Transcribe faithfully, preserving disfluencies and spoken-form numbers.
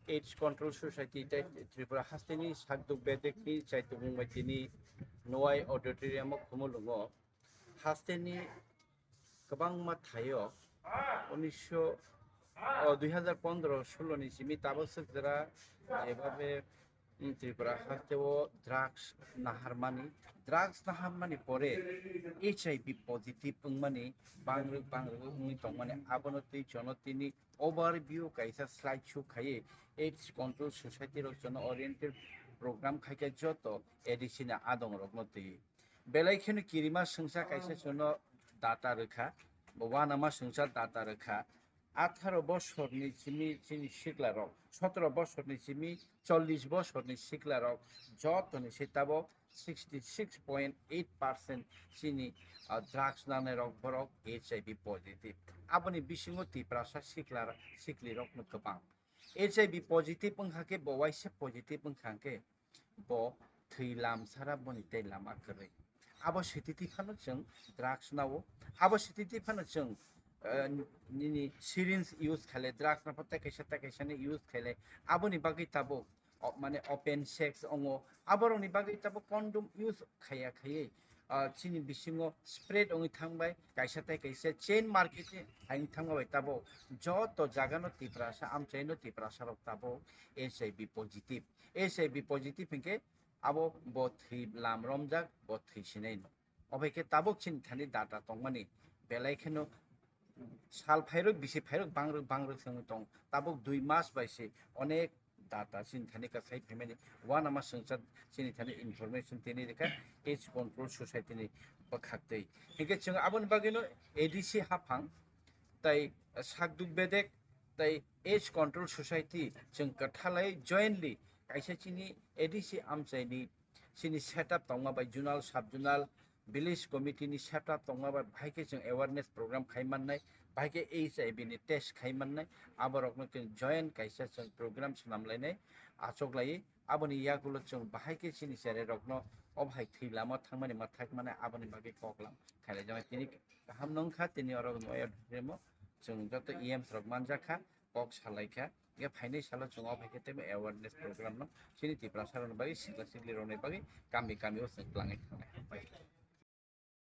AIDS Control Society tei Tripura hasteni sakduk bedekni chaitukmung bai tini Nwai Auditorium o Khumulwngo hasteni kwbangma thaio unisho, o, dui hazar pondro solo ni simi tabuk swk jora jebabe, mm, Tripura hasteo drugs naharmani, drugs naharmani pore H I V positive wngmani bangrwk bangrwk wngwi tongmani abono twi jono tini overview kaisa slide show khaiwi AIDS Control Society rok jono oriented program khaikhe joto A D C ni adong rokno twi. Belai kheno kirima swngsa kaisa jono data rwkha, bo wanama swngsa data rwkha. Atharo bosorni simi chini siklarok, sotoro bosorni simi chollish bosorni siklarok jotoni se tabok sixty six point eight percent chini, ah, drugs nanai rok borok H I V positive. Aboni bisingo Tiprasa sikla, sikli rokno kwbang. H I V positive wngkha khe bo waisa positive wngkha khe bo thwi lam sara boni tei lama kwrwi. Abo sititi phano chwng drugs nao. Abo sititi phano chwng, eh, nini syringe use khaile drugs no tei kaisa tei kaisa ni use khaile. Aboni bagwi tabuk o-, mane open sex ongo. Aborokni bagwi tabuk condom use khaiya khaiwi, ah, chini bisingo spread wngwi thangbai, kaisa tei kaisa chain market ni hai wngwi thangma bai tabuk joto jagano Tiprasa, amchaino Tiprasa rok tabuk H I V positive. H I V positive hinkhe abo bo thwi lam romjak, bo thwi sinai no. Obai khe tabuk chini thani data tongmani belai kheno sal phairok, bisi phairok, bangrok, bangrok se wngwi tong. Tabuk dui mas bai se onek data chini thani kwthai phaimani, wanama swngchar chini thani information tini rikha AIDS Control Society ni bwkhaktwi. Hinkhe chwng aboni bagwino A D C haphang tai Sakduk Bedek tai AIDS Control Society chwng kwthalai jointly kaisa chini A D C amchaini chini setup tongma bai zonal, sub zonal, village committee ni setup tongma bai bahai khe chwng awareness program khai mannai, bahai khe H I V ni test khai mannai, aborokno chwng joint kaisa chwng program swnam lainai, achuk lai. Aboni yagulo chwng bahai khe chini cherai rokno o bahai thwi lama thangmani ma thak mane aboni bagwi koklam khailai jama tini kaham nung kha, tini oro no remo chwng joto E Ms rok manjak kha, kok salai kha. Ye phainai salo chwng o bahai khe tei awareness program no chini Tiprasa rokni bagwi sikla sikli rokni bagwi kami kami o chwng twlangwi thangnai.